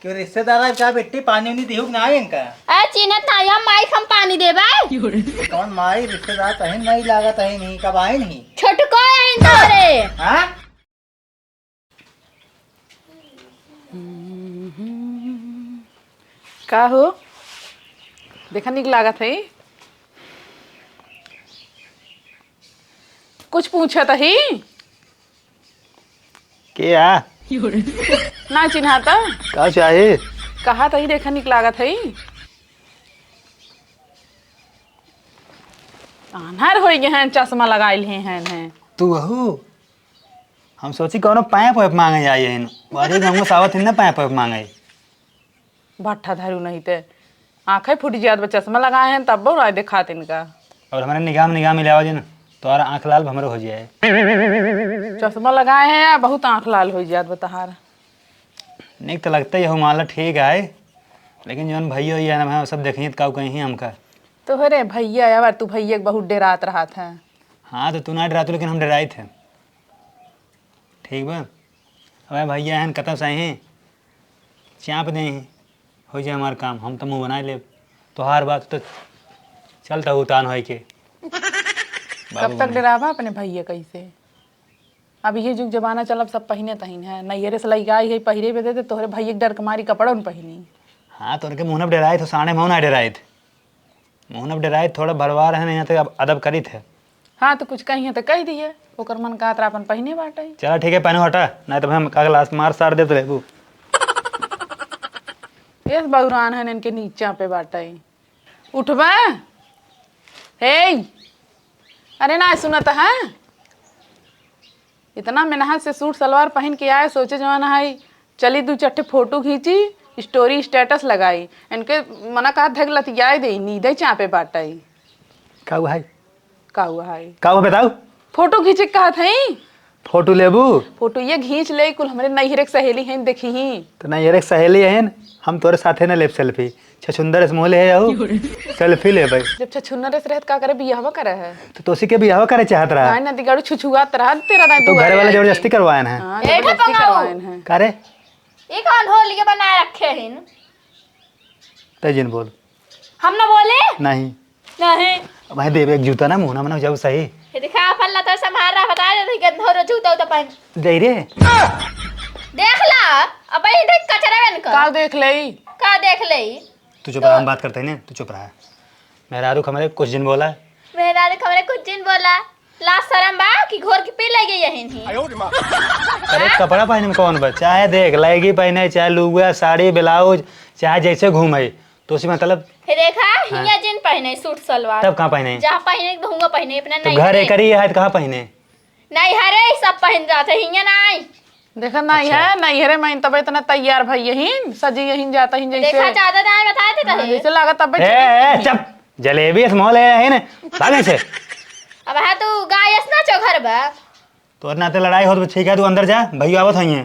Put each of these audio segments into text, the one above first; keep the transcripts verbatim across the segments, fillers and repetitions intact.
क्यों रिश्तेदार आए का बेटी, पानी उनी दिहुक ना आए इनका? ए, चिन्हत ना आया, माई हम पानी देबे। कौन माई, रिश्तेदार तहिन नहीं लागत है, नहीं कब आए नहीं। छोटको आइन तोरे। हाँ? का हो? देखा निक लागत है। कुछ पूछत ही? के आ? ना चिन्हाता? का चाही? कहा तही देखा निक लागत है। आन्हर होई गए हैं, चश्मा लगाइल हैं, हैं, हैं। तू अहू? हम सोची कौनो पाइप वाइप मांगे आई हैं। वारी गंगो सावत हिन्ना पाइप वाइप मांगे। भट्ठा धरू नहीं ते। आँखें फूट जात बा, चश्मा लगाए हैं, तब बहुत राय दिखात इनका। और हमारे निगाह में निगाह मिलावा जी ना, तोहरा आँख लाल हमरो हो जाए। चश्मा लगाए हैं या बहुत आँख लाल हो जात बा तहार। निक तो लगता ही हो, मान ला ठीक है, लेकिन जौन भैया ये ना, सब देखिए तो काऊ कहीं हमका। तोहरे भैया यार, तू भैया के बहुत डेरात रहत है। हाँ, तो तू ना डेरात, लेकिन हम डेराइत है। ठीक बा? अबे भैया हन, कतब से हैं, चाप दे हैं, हो जाए हमार काम, हम तो मुँह बनाए लेब। तोहार बात तो चलता उतान होए के। कब तक डेराबा अपने भैया कैसे? अब ये जुग जमाना चलब, सब पहिने तहिन है, नैहरे से लइका आई है, पहिरे बदे, तो तोहरे भैया के डर के मारी कपड़ों न पहिनी। हाँ, तो उनके मुँह न डेराइत हो, साढ़े मुँह ना डेराइत। मुँह न डेराइत, थोड़ा भरवा रहे हैं, यहाँ तक अब अदब करीत है। हाँ, तो कुछ कही है तो कह दिए, ओकर मन का तरह अपन पहिने बाटे। चला ठीक है, पहनो हटा, नहीं तो हम अगला मार सार दे तो लेबू। इस बौरान है इनके नीचा पे बाटे। उठबा? हे, अरे ना सुनत है, इतना मेहनत से सूट सलवार पहिन के आए, सोचे जवान है चली दू चार ठे फोटो खींची, story status लगाई। इनके मना कहा धक लतियाए दे, नींदे चापे बाटई। का हुआ है? का हुआ है? का हुआ बताओ? फोटो खींचे के कहत हई। फोटो लेबू? फोटो ये खींच ले, कुल हमरे नैहरे के सहेली हैं, देखी ही। तो नैहरे के सहेली हैं, हम तोरे साथे न लेब selfie। छछुंदर से मोह ले है, selfie लेबै। जब छछुंदर से रहत का करे, बियाहवा करे है? तो तोसी के बियाहवा करे चाहत रहा। हाँ, ना दिगाड़ू छुछुआत रहा, तेरा दाई तो घर वाले जबरदस्ती करवाए हैं। हाँ, ए, जबरदस्ती ठपंगाऊ। करवाए हैं। का रे? ई कौन होलिया बनाए रखे हिन? तै जिन बोल। हम ना बोले? नहीं। नहीं। अब भाई देवे एक जूता ना मुंह ना मना जाऊ सही। ये दिखा, अपन ला तो संभाल रहा, बता दे, गंधौर जूता उता पहन। जाई रे। देख ला, अब भाई देख कचरा बन कर। का देख लेई? का देख लेई? तू चुप रहा, हम बात करते हैं ना, तू चुप रहा। मेहरारू हमरे कुछ जिन बोला। मेहरारू हमरे कुछ जिन बोला। लाज शरम बा कि घोर के पी ले गई यहीं ही। अरे कपड़ा पहने में कौन बा? चाहे देख, लहंगी पहने, चाहे लुगा, साड़ी, ब्लाउज, चाहे जैसे घूमे, तो उसी मतलब। हे देखा, हाँ। हिया जिन पहने सूट सलवार। तब कहाँ पहने? जहाँ पहने के हुआ पहने, अपना तो नहीं घर पहने। एक ही है, तो कहाँ पहने? नहीं हरे, सब पहन जाते, हिया नहीं। देखा नहीं अच्छा। है, नहीं हरे, मैं तब इतना तैयार भई यहीं, सजी यहीं जाता ही जैसे। देखा, ज्यादा दाएं बताए थे हाँ, तहे। जैसे लागत तब ए, ए, चुप। जलेबी से मोह ले रहे हैं ना, भागे से। अब है तू गाय अस ना चो घर बा। तोर नाते लड़ाई होत बा, ठीक है, तू अंदर जा, भैया आवत हइये।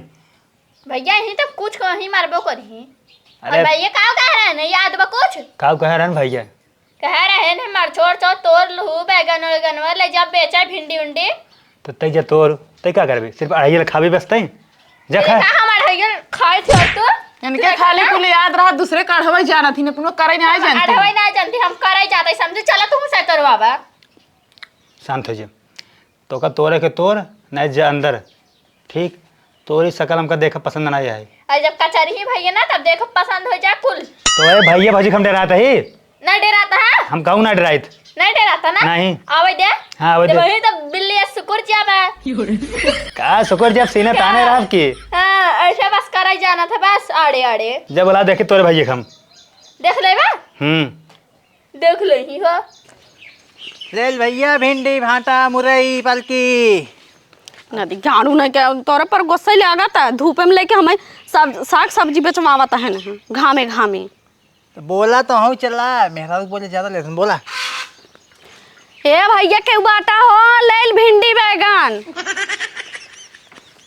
भैया यहीं तो कुछ कहीं मारबो करही। अरे। और भैया का कह रहे हैं, याद बा कुछ? का कह रहे हैं भैया? कह रहे हैं, "मार छोड़ छो, तोर लहू बैगन वैगन ले जा बेचे भिंडी उंडी।" तो तै जा तोर, तै का करबे? सिर्फ अढ़ाई ले खाबे बस तै? जा खा। देखा, हम अढ़ाई ले खाए थे और तू? इनके तू खाली देखा ना? कुल याद रहा, दूसरे का अढ़वाई जानत ही, अपनो करे ना जानती। अढ़वाई ना जानती, हम करे जाते समझे, चला तू से तोरवावा। शांत हो जा। तोका तोरे के तोर, नहीं जा अंदर। ठीक? तोरी शकल हमका देखा पसंद नहीं आए। अरे जब कचरही भैया ना, तब देखो पसंद हो जाए कुल। तो ए भैया भौजी हम डेरात ही? ना डेराता है? हम कहूँ ना डेराइत। नहीं डेराता ना? नहीं। आवे दे। हाँ, आवे जब दे। वही तो बिल्ली या सुकुर जाबा। का सुकुर जब सीना ताने रहा की? हाँ, ऐसे बस करे जाना था बस, आड़े आड़े। जब बोला देखे तोरे भैया हम। देख लेबा? हम्म। देख लेही हो। ले ल भैया, भिंडी, भांटा, मुरई, पलकी। नदी झाड़ू नहीं के तोरे पर गुस्सा लागत है। धूपे में लेके हमें सब साग सब्जी बेचवावत है ना, घामे घामे। तो बोला तो हूँ, चला, मेहरारू बोले ज्यादा लेसन बोला। ए भैया, के बाटा हो, ले ल भिंडी बैगन।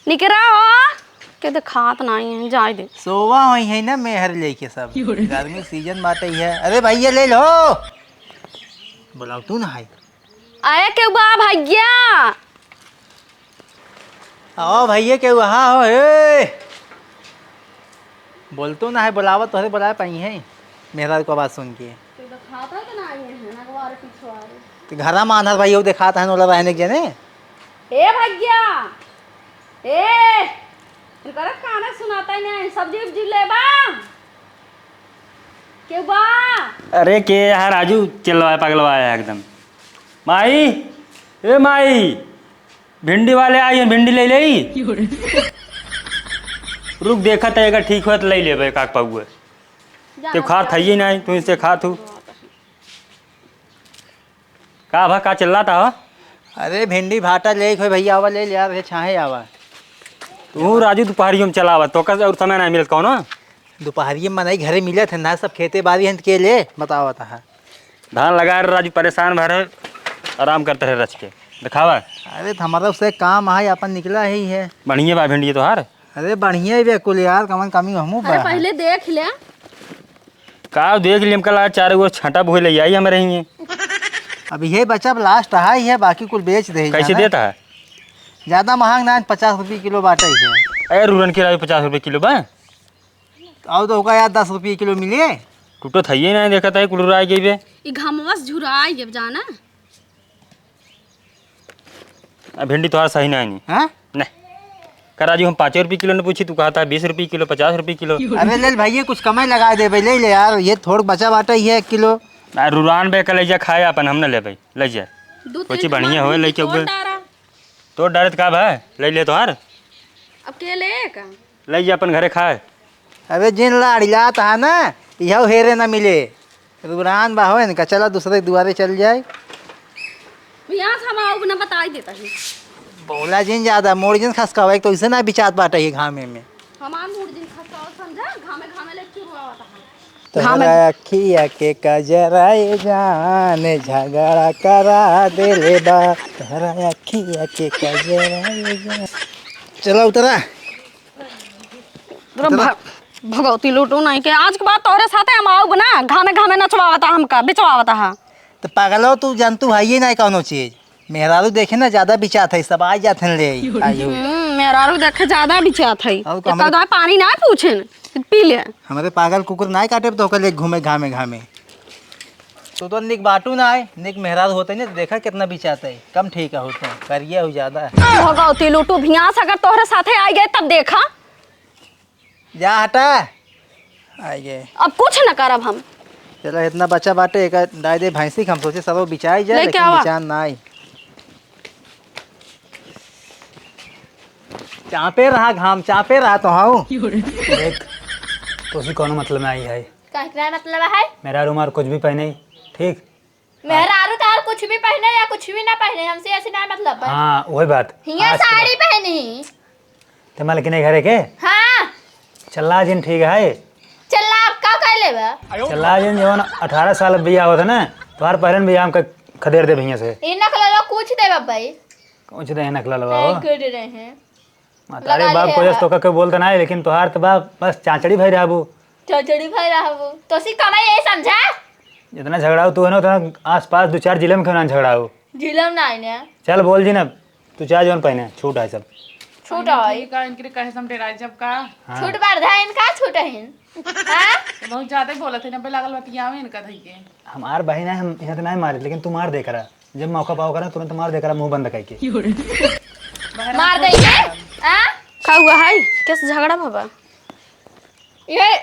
निकरा हो, के देखात नहीं है, जाए दे। सोवा होई है ना मेहर लेके सब। गर्मी सीजन बाटे ही है। अरे भैया ले लो। बोलाओ तू ना है। अरे के बा भैया। आओ भैया के वहाँ हो हे। बोलतो ना है, बोलावत तोहरे बोलाए पाई है, मेहरारू का बात सुन के। तो देखात है कि ना आई है, नगवार पिछवार। तो घरा में आन्हर भाई, वो देखात है, नोला रहने के जने। ए भैया, ए, इनकर काना सुनाता ही नहीं, सब्जी उब्जी लेबा? के बा? अरे के यहाँ राजू, चिल्लवाए पगलवाए है एकदम। माई, ए माई, भिंडी वाले आई हैं, भिंडी ले लेई। रुक, देखत है, अगर ठीक होत ले लेबे, काक पाउए। जा, ते खात जा। हइये नाहीं, तू इनसे खात हू। का भा, का चिल्लात ह? अरे भिंडी भाटा लेइक होय भइया, आवा ले ले, आवा, छाहे आवा। तू राजू दुपहरियो में चलावा, तोका से और समय नाहीं मिलत कौनो? दुपहरिये में मनई घरे मिलत है ना, सब खेते बारी हैं, के ले बतावत ह। धान लगा रहे राजू, परेशान भर है, आराम करते रहे रच के। दिखावा। अरे तो हमारा उससे काम है, अपन निकला ही है। बढ़िया बा भिंडी तोहार। अरे बढ़िया ही बे कुल यार, कमन कमी हमू अरे बा। पहले देख ले। का देख लियम, कल आज चार गो छांटा बोहे ले आई हमरे हिये। अब ये बचा, अब last है, ये बाकी कुल बेच दे कैसे जाना। देता है? ज्यादा महंग ना, पचास रुपये किलो बाटे ही है। ए, रुरन के राजू पचास रुपये किलो बा? आओ तो होगा यार, दस रुपये किलो मिले। टूटो थइये ना, देखत है, कुलुराई गई बे। ई घमवा से झुराई गए जाना। आ, भिंडी तोहार सही ना है नी। हाँ? नहीं। का राजू, हम पाँचे रुपये किलो ने पूछी, तू कहता है बीस रुपये किलो, पचास रुपये किलो। अरे ले ले भइया, कुछ कमाई लगा दे भाई, ले ले यार, ये थोड़ बचा बाटा ही है एक किलो। आ, रुरान बे का ले जा खाए अपन, हम न लेबे, ले जा। दो कुछ तीन बढ़िया ठो होए, ले के तोड़ उबे। डारा। तोड़ डारे त का भा, ले ले तोहार। अब के ले का? ले जा अपन घरे खाए। अबे जिन लाड़ी लात है ना, यहू हेरे ना मिले। रुरान बा हो इनका, चला दूसरे दुआरे चल जाए। यहाँ से हम आउब ना बताई देता ही। बोला जिन ज्यादा, मोड़ जिन खसकावा, एक तो इसे ना बिचात बाटा ही घामे में। हमार मूड जिन खसकावा समझा, घामे घामे ले चुरवावत है। तोहरा अखिया के कजरा ए जान, झगड़ा करा देले बा। तोहरा अखिया के कजरा ए जान। चला उतरा। तोरा उतरा। भ-, भगवती लूटू नहीं के। आज के बाद तोहरे साथे हम आउब ना, घामे घामे नचवावता हमका, बिचवावता हा। तो पागलो, तू जानतू है ये नहीं कौनो चीज। मेहरारू देखे ना, ज्यादा बिचात है, सब आ जात हैं ले। आयो। हम्म, मेहरारू देखे ज्यादा बिचात है। और तो कमरे दादा पानी ना पूछेन, पी ले। हमरे पागल कुकुर नाय काटे तो ओकर ले घूमे घामे घामे। तू तो निक बाटू ना आए, निक मेहरारू होते नहीं, देखा कितना बिचाते है। कम ठीक है होते हैं, करिए हो ज्यादा है। भगवती लूटू भियास अगर तोहरे साथे आ गए तब देखा। जा हटा, आ गए। अब कुछ न करब हम। चला इतना बच्चा बाटे, एक डाय दे भैंसी के, हम सोचे सब बिचाई जाए, लेके लेकिन आवा। बिचान ना आई। चापे रहा घाम, चापे रहा तो हाउ। देख, तोसी कौनो मतलब ना आई है। का, का मतलब है? मेहरारू मार कुछ भी पहने, ठीक? मेहरारू तार कुछ भी पहने या कुछ भी ना पहने, हमसे ऐसे ना मतलब है। हाँ, वही बात। हियाँ आज के साड़ी बाद। पहनी। ते मालकिन है घरे के? हाँ। चल्ला जिन ठीक है। चल्ला आप का कर लेबा? चल्ला जिन जवन अठारह साल बिया होत है ना, तोहार पहले बिया हम क-, खदेड़ दे भैया से। ई नखलवा कुछ देबा भाई। कुछ दे नखलवा हो। Thank you दे रहे हैं। हाँ, तारे लगा बाप ले को जस है। तो का कोई बोलता ना है, लेकिन तोहार तो बाप बस चाचड़ी भाई रहबू। चाचड़ी भाई रहबू। तो सी कमाई यही समझा? जितना झगड़ाऊ तू है ना, उतना आसपास दो चार जिले में क्यों ना झगड़ाऊ? जिले में ना है ना। चल बोल जी ना, तू चाहे जौन पहने, छूट है सब। छूट है। ठीक है, इनके कहे से हम डेराई जब का। हाँ। छूट बार धा इनका छूट है। हाँ? ये बहुत ज्यादा ही बोलत है ना, बे लागल बतियावे इनका धई के। हमार बहिन है, हम यहाँ तो नहीं मारे, लेकिन तू मार दे करा। जब मौका पाओ करा, तुरंत मार दे करा, मुंह बंद करके। मार दे के? आ? का हुआ है? कैसे झगड़ा भवा? ये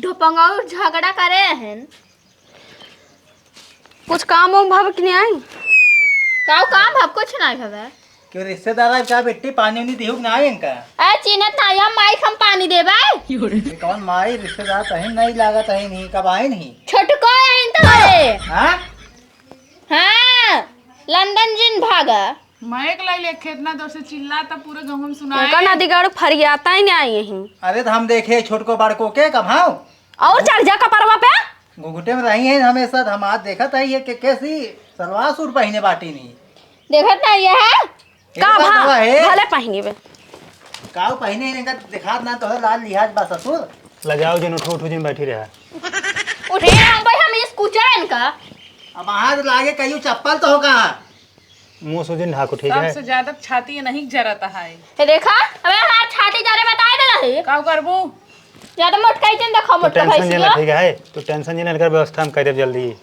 ढोपंगाऊ झगड़ा करे हैं। कुछ काम वाम भव कि नहीं आई? काऊ काम भव? कुछ नहीं भवे। क्यों रिश्तेदार आए का बेटी, पानी उनी दिहू कि ना आए इनका? ए, चिन्हत ना आया, माई हम पानी देबे। ये कौन माई, रिश्तेदार तो है नहीं, लागत है नहीं, कब आए नहीं? छोटको आइन तो रे। हाँ? हाँ, लंदन जिन भागा। मैं एक लाई ले खेत ना दो से चिल्ला तब पूरे गाँव में सुनाए। उनका नदी गाड़ू फरियाता ही नहीं आई यहीं। अरे तो हम देखे छोटको बड़को के कब हाँ? और चढ़ जा कपरवा पे। घुघुटे में रही है हमेशा, तो हम आज देखत है ये कि कैसी सलवार सूट पहने बाटी नहीं। देखत ना ये है? का एक बार भा? दवा है। भले पहनी बे। काऊ पहने ही नहीं का दिखात ना तो है लाल लिहाज बा ससुर। लजाओ जिन, उठो, उठो जिन, बैठी रहा। उठे हम भाई, हम इस कुचन का। अब हाथ लागे कहियो चप्पल तो होगा। मुंह सूजिन ढाको, ठीक है? सबसे ज्यादा छाती ये नहीं जरता है। ये देखा, अबे हमार छाती जरे बताए दे रही। का करबू? ज्यादा मोटकाई जिन देखो, तू मोटका tension भैंसी जिन ले, हो। ठीक है? तू tension जिन ले, एकर व्यवस्था हम कर देब जल्दी।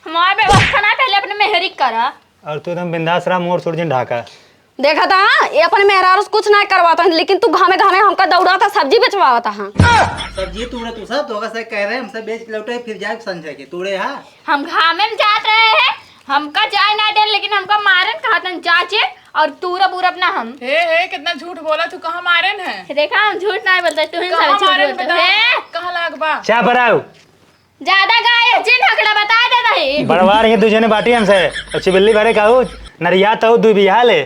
हमार व्यवस्था ना, पहले अपने मेहरी के करा। और तू एकदम बिंदास रहा, मोर सूट जिन ढाका। देखा था, हाँ? ये अपने मेहरारू से कुछ ना करवाता है, लेकिन तू घामे घामे हमका दौड़ाता, सब्जी बेचवावता, हाँ। सब्जी तूड़े तू सब, तो से कह रहे, हमसे बेच के लौटे, फिर जाए संझा के तूड़े, हाँ? हम घामे में जात रहे हैं, हमका जाए ना देन, लेकिन हमका मारन कहतन चाचे, और तूरब उरब ना हम। हे, हे, कितना झूठ बोला तू, कहाँ मारन है? देखा, हम झूठ ना बोलते, तू ही कहाँ सब झूठ मारन बोलते। बता, हे? कहाँ लाग बा? चाह पर आओ। ज्यादा गाय जिन हकड़ा बता दे रही। बड़वार ये दू जने बाटी हमसे। और चिबिल्ली भरे कहू, नरिया तो दू बिहाले।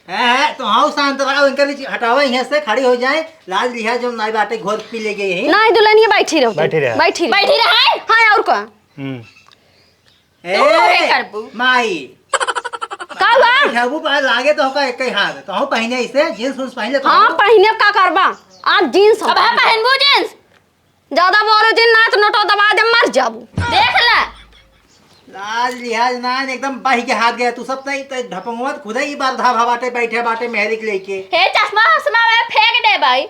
हैं, हैं, तो हाँ, शांत रहो, इनका बीच हटाओ, यहाँ से खड़ी हो जाए। लाज लिहाज जो नाई बाटे, घोर पी ले गई है। नहीं, दुल्हनिया बैठी रहो। बैठी रहे। बैठी रहो। बैठी रहे? हाँ, और का? हम्म। तू ए, है करबू। माई। का बा? बैठाबू पर लागे तो का एक ही हाथ। तो हम पहने इसे, जींस उन्स पहन ले तो हाँ, हम। पहने का करबा? आज जींस अब हम पहनबू जींस। ज्यादा बोलो जिन, नाच नोटो दबा दे, मर जाबू। देख ले। लाज लिहाज ना, एकदम बह के हाथ गया। तू सब तई, तई ढपंगवा खुदा ही बार धाभा बाटे, बैठे बाटे मेहरी के लेके। हे चश्मा, चश्मा में फेंक दे भाई।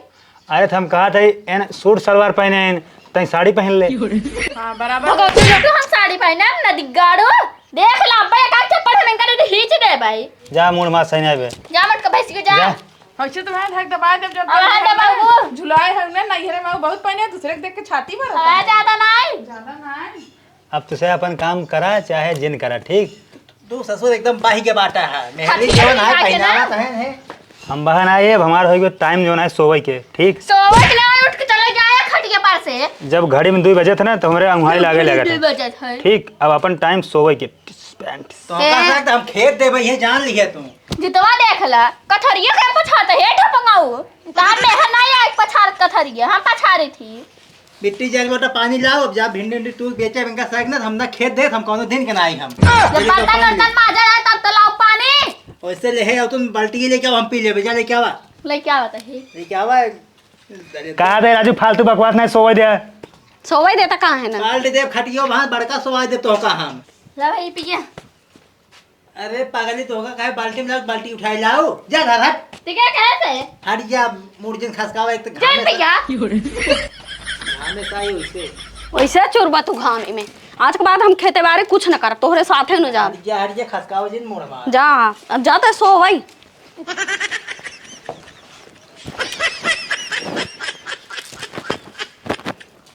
अरे, तो हम कहा थे, एन सूट सलवार पहने हैं, तई साड़ी पहन ले। हाँ, बराबर। भगवती लोग हम साड़ी पहने, हम नदी गाड़ू। देख ला, अब्बा, एक आध चप्पल हम इनका दे, खींच दे भाई। जा, मूड़ मार सही नहीं बे। जा, मटका भैंसी के जा। जा। ऐसे तो वहाँ ढक दबा देब, जब अब हाँ, तक दबाबू। झुलाए है ना, नैहरे में बहुत पहने, दूसरे के देख के छाती भरत हाँ, है। ज्यादा नहीं। ज्यादा नहीं। अब तुसे अपन काम करा, चाहे जिन करा, ठीक? तू ससुर एकदम बाही के बाटा है, मेहरी खाती जवन है, है, खाती पहनावत ना। है, है। हम बहन आए, अब हमार होई गयो टाइम जवन है सोवे के, ठीक? सोवे के ना, उठ के चले जाए खटिया पर से। जब घड़ी में दुई बजे थे ना, तो हमरे अंगुहाई लागे लगा दू था। बजे थे। ठीक, अब अपन टाइम सोवे के। तो ए। का सकता हम खेत देबे, ये जान लिहे तू। जितवा देख ला, कथरिया के पछारत हे ढपंगाऊ। तार में है नहीं आई पछारत कथरिया, हम पछारे थी। बिट्टी जा एक लोटा पानी लाओ, अब जा भिंडी उंडी तू बेचे, इनका साग ना, हम ना खेत देत, हम कौनो दिन के ना आई हम। जब बर्तन उर्तन माजा जाए तब तो लाओ पानी। वैसे ले है, अब तुम बाल्टी लेके आओ, हम पी लेबे, जा लेके आवा। लेके आवा तो ही। लेके आवा। अरे कहा दे राजू, फालतू बकवास नहीं, सोवे दे। सोवे दे तो कहाँ है ना? बाल्टी दे, खटियो वहाँ बड़का सोवा दे तो का हम। ला भाई पिया। अरे पागली, तो होगा काहे बाल्टी में लाओ, बाल्टी उठाए लाओ। जा घर हट। ठीक है, कैसे? हट जा, मूड़ जिन खसकावा, एक तो घाम जान में भैया। घाम में साई वैसे। वैसे चोरबा तू घाम में। आज के बाद हम खेते बारे कुछ न करब, तोहरे साथे न जाब। हट जा, हट जा, खसकावा जिन मूड़ मार। जा, अब जाते सो भाई।